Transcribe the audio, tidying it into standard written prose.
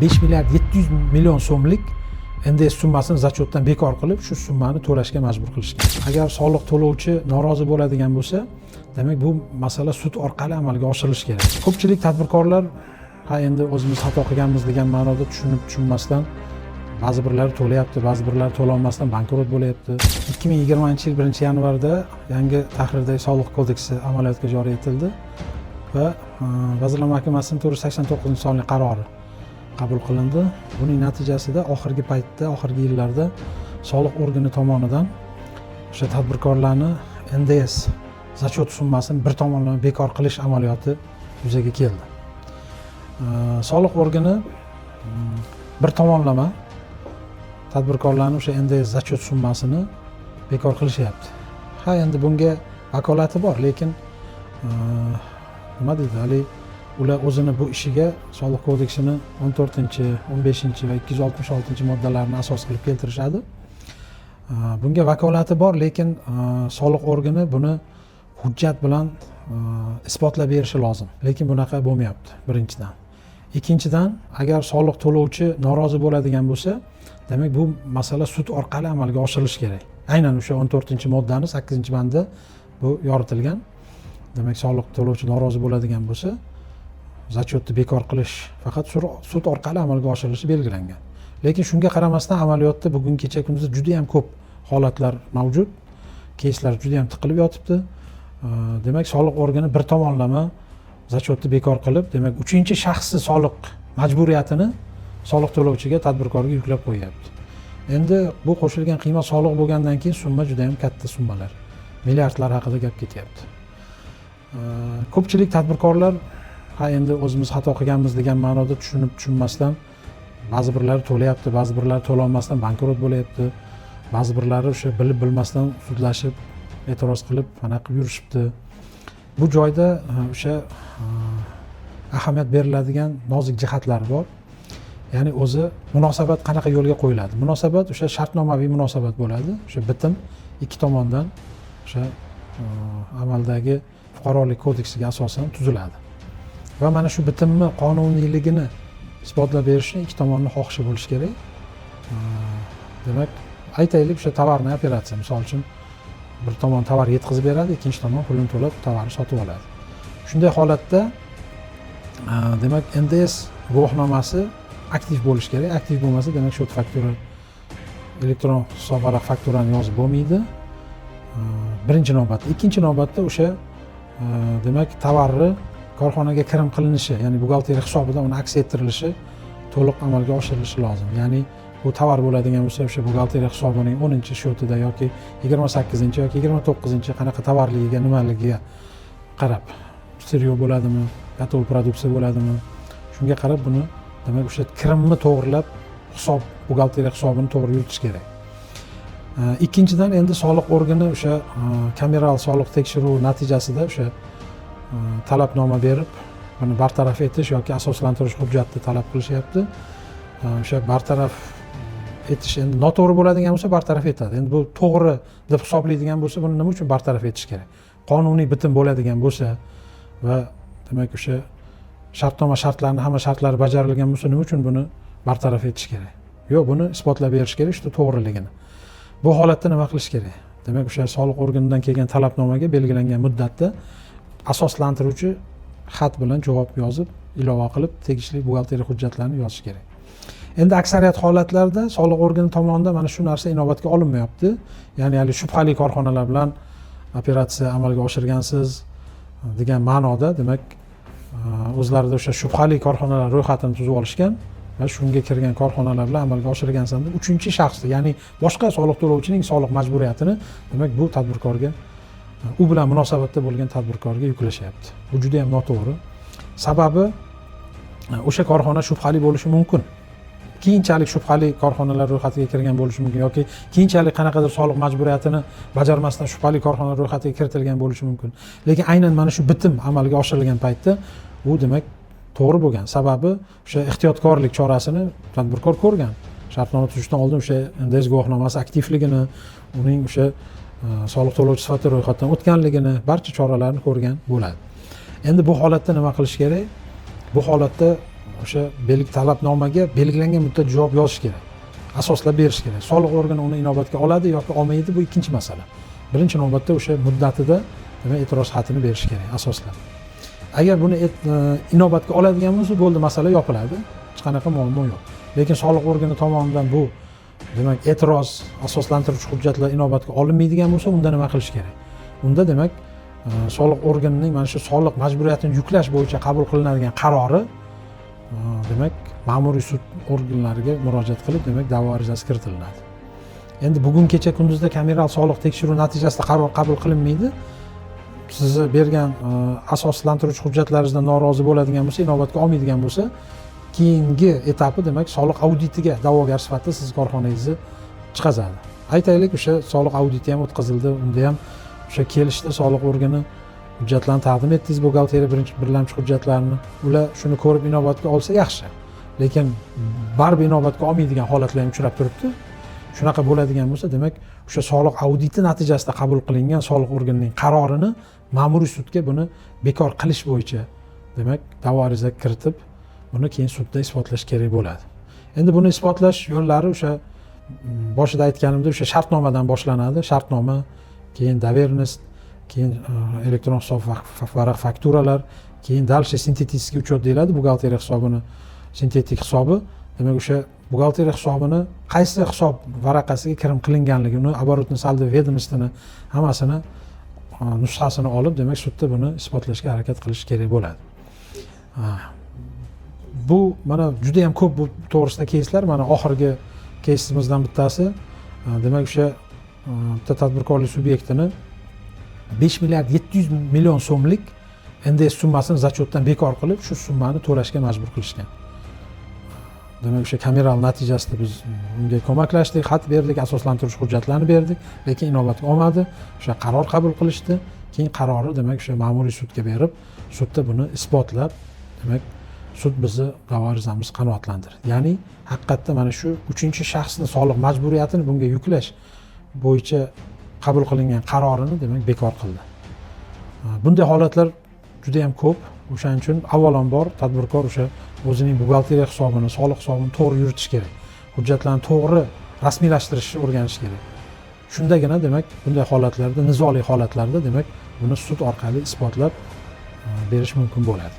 5 milliard 700 million so'mlik НДС summasini зачет dan bekor qilib, shu summani to'lashga majbur qilishgan. Agar soliq to'lovchi norozi bo'ladigan bo'lsa, demak, bu masala sud orqali amalga oshirilishi kerak. Ko'pchilik tadbirkorlar, ha, endi o'zimiz xato qilganmiz degan ma'noda tushunib tushunmasdan ba'zi birlari to'layapti, ba'zi birlari to'lolmasdan bankrot bo'lyapti. 2020 yil 1-yanvarda yangi tahrirdagi Soliq kodeksi amaliyotga joriy etildi va Vazirlar Mahkamasining 489-sonli qarori qabul qilindi. Buning natijasida oxirgi paytda, oxirgi yillarda soliq organi tomonidan o'sha tadbirkorlarni НДС зачет summasini bir tomonlama bekor qilish amaliyoti yuzaga keldi. Soliq organi bir tomonlama tadbirkorlarni o'sha НДС зачет summasini bekor qilishyapti. Ha, endi bunga vakolati bor, lekin nima deydi, haligi ular o'zini bu ishiga Soliq kodeksini 14-, 15 va 266 moddalarini asos qilib keltirishadi. Bunga vakolati bor, lekin soliq organi buni hujjat bilan isbotlab berishi lozim. Lekin bunaqa bo'lmayapti, birinchidan. Ikkinchidan, agar soliq to'lovchi norozi bo'ladigan bo'lsa, demak, bu masala sud orqali amalga oshirilishi kerak. Aynan o'sha 14-moddani sakkizinchi bandi bu yoritilgan. Demak, soliq to'lovchi norozi bo'ladigan bo'lsa, зачет ni bekor qilish faqat sud orqali amalga oshirilishi belgilangan. Lekin shunga qaramasdan amaliyotda bugun, kecha kunduzda juda yam ko'p holatlar mavjud, keyslar juda yam tiqilib yotibdi. Demak, soliq organi bir tomonlama зачет ni bekor qilib, demak, uchinchi shaxsni soliq majburiyatini soliq to'lovchiga, tadbirkorga yuklab qo'yyapti. Endi bu qo'shilgan qiymat solig'i bo'lgandan keyin summa juda yam katta summalar, milliardlar haqida gap ketyapti. Ko'pchilik tadbirkorlar, ha, endi o'zimiz xato qilganmiz degan ma'noda tushunib tushunmasdan ba'zi birlari to'layapti, ba'zi birlari to'lolmasdan bankrot bo'lyapti, ba'zi birlari o'sha bilib bilmasdan sudlashib, e'tiroz qilib, anaqa qilib yurishibdi. Bu joyda o'sha ahamiyat beriladigan nozik jihatlari bor. Ya'ni o'zi munosabat qanaqa yo'lga qo'yiladi? Munosabat o'sha shartnomaviy munosabat bo'ladi. O'sha bitim ikki tomondan o'sha amaldagi Fuqarolik kodeksiga asosan tuziladi va mana shu bitimni qonuniyligini isbotlab berish uchun ikki tomonni xohishi bo'lishi kerak. Demak, aytaylik, o'sha товарный operatsiya, misol uchun, bir tomon tovar yetkazib beradi, ikkinchi tomon pulini to'lab tovarni sotib oladi. Shunday holatda demak, НДС guvohnomasi aktiv bo'lishi kerak. Aktiv bo'lmasa, demak, счет faktura, elektron hisob varaq fakturani yozib bo'lmaydi birinchi navbatda. Ikkinchi navbatda o'sha demak, tovarni korxonaga kirim qilinishi, ya'ni buxgalteriya hisobida uni aks ettirilishi to'liq amalga oshirilishi lozim. Ya'ni bu tovar bo'ladigan bo'lsa, o'sha buxgalteriya hisobining 10-счет ida yoki 28-yoki 29-, qanaqa tovarligiga, nimaligiga qarab, сырьё bo'ladimi, готовый produksiya bo'ladimi, shunga qarab buni, demak, o'sha kirimni to'g'irlab, hisob, buxgalteriya hisobini to'g'ri yuritish kerak. Ikkinchidan, endi soliq organi o'sha kameral soliq tekshiruvi natijasida o'sha talabnoma berib, buni bartaraf etish yoki asoslantirish hujjatni talab qilishyapti. O'sha bartaraf etish endi noto'g'ri bo'ladigan bo'lsa, bartaraf etadi. Endi bu to'g'ri deb hisoblaydigan bo'lsa, buni nima uchun bartaraf etish kerak? Qonuniy bitim bo'ladigan bo'lsa va, demak, o'sha shartnoma shartlarini hamma shartlari bajarilgan bo'lsa, nima uchun buni bartaraf etish kerak? Yo'q, buni isbotlab berish kerak shu to'g'riligini. Bu holatda nima qilish kerak? Demak, o'sha soliq organidan kelgan talabnomaga belgilangan muddatda asoslantiruvchi xat bilan javob yozib, ilova qilib tegishli buxgalteriya hujjatlarini yozish kerak. Endi aksariyat holatlarda soliq organi tomonidan mana shu narsa inobatga olinmayapti. Ya'ni hali shubhali korxonalar bilan operatsiya amalga oshirgansiz degan ma'noda, demak, o'zlarida o'sha shubhali korxonalar ro'yxatini tuzib olishgan va shunga kirgan korxonalar bilan amalga oshirgansan deb uchinchi shaxsni, ya'ni boshqa soliq to'lovchining soliq majburiyatini, demak, bu tadbirkorga, u bilan munosabatda bo'lgan tadbirkorga yuklashyapti. Bu juda yam noto'g'ri. Sababi o'sha korxona shubhali bo'lishi mumkin, keyinchalik shubhali korxonalar ro'yxatiga kirgan bo'lishi mumkin yoki keyinchalik qanaqadir soliq majburiyatini bajarmasdan shubhali korxonalar ro'yxatiga kiritilgan bo'lishi mumkin. Lekin aynan mana shu bitim amalga oshirilgan paytda u, demak, to'g'ri bo'lgan. Sababi o'sha ehtiyotkorlik chorasini tadbirkor ko'rgan, shartnoma tuzishdan oldin o'sha НДС guvohnomasi aktivligini, uning o'sha soliq to'lovchi sifatida ro'yxatdan o'tganligini, barcha choralarni ko'rgan bo'ladi. Endi bu holatda nima qilish kerak? Bu holatda O'sha talabnomaga belgilangan muddat javob yozish kerak, asoslab berish kerak. Soliq organi uni inobatga oladi yoki olmaydi, bu ikkinchi masala. Birinchi navbatda o'sha muddatida, demak, e'tiroz xatini berish kerak asoslab. Agar buni inobatga oladigan bo'lsa, bo'ldi, masala yopiladi, hech qanaqa muammo yo'q. Lekin soliq organi tomonidan bu, demak, e'tiroz asoslantiruvchi hujjatlar inobatga olinmaydigan bo'lsa, unda nima qilish kerak? Unda, demak, soliq organining mana shu soliq majburiyatini yuklash bo'yicha qabul qilinadigan qarori, demak, ma'muriy sud organlariga murojaat qilib, demak, da'vo arizasi kiritilinadi. Endi bugun kecha kunduzda kameral soliq tekshiruv natijasida qaror qabul qilinmaydi. Sizni bergan asoslantiruvchi hujjatlaringizdan norozi bo'ladigan bo'lsa, inobatga olmaydigan bo'lsa, keyingi etapi, demak, soliq auditiga da'vogar sifatida sizni korxonangizni chiqazadi. Aytaylik, o'sha soliq auditi ham o'tkazildi, unda ham o'sha kelishdi soliq organi, hujjatlarni taqdim etdingiz, buxgalteriya birinchi birlamchi hujjatlarini. Ular shuni ko'rib inobatga olsa, yaxshi, lekin baribir inobatga olmaydigan holatlar ham uchrab turibdi. Shunaqa bo'ladigan bo'lsa, demak, o'sha soliq auditi natijasida qabul qilingan soliq organining qarorini ma'muriy sudga buni bekor qilish bo'yicha, demak, da'vo ariza kiritib, buni keyin sudda isbotlash kerak bo'ladi. Endi buni isbotlash yo'llari o'sha boshida aytganimdek, o'sha shartnomadan boshlanadi. Shartnoma, keyin доверенность, keyin elektron hisob varaq fakturalar, keyin дальше синтетический учет deyiladi, buxgalteriya hisobini sintetik hisobi. Demak, o'sha buxgalteriya hisobini qaysi hisob varaqasiga kirim qilinganligi, uni оборотный сальдо ведомость ini hammasini nusxasini olib, demak, sudda buni isbotlashga harakat qilish kerak bo'ladi. Bu mana juda yam ko'p bu to'g'risida keyslar. Mana oxirgi keysimizdan bittasi, demak, o'sha bitta tadbirkorlik subyektini 5 milliard 700 million so'mlik НДС summasini зачет dan bekor qilib, shu summani to'lashga majbur qilishgan. Demak, o'sha kameral natijasida biz unga ko'maklashdik, xat berdik, asoslantiruvchi hujjatlarni berdik, lekin inobatga olmadi. O'sha qaror qabul qilishdi. Keyin qarori, demak, o'sha ma'muriy sudga berib, sudda buni isbotlab, demak, sud bizni da'vo arizamizni qanoatlantirdi. Ya'ni haqiqatda mana shu uchinchi shaxsni soliq majburiyatini bunga yuklash bo'yicha qabul qilingan qarorini, demak, bekor qildi. Bunday holatlar juda yam ko'p. O'shaning uchun avvalambor tadbirkor o'sha o'zining buxgalteriya hisobini, soliq hisobini to'g'ri yuritish kerak, hujjatlarni to'g'ri rasmiylashtirishni o'rganish kerak. Shundagina, demak, bunday holatlarda, nizoli holatlarda, demak, buni sud orqali isbotlab berish mumkin bo'ladi.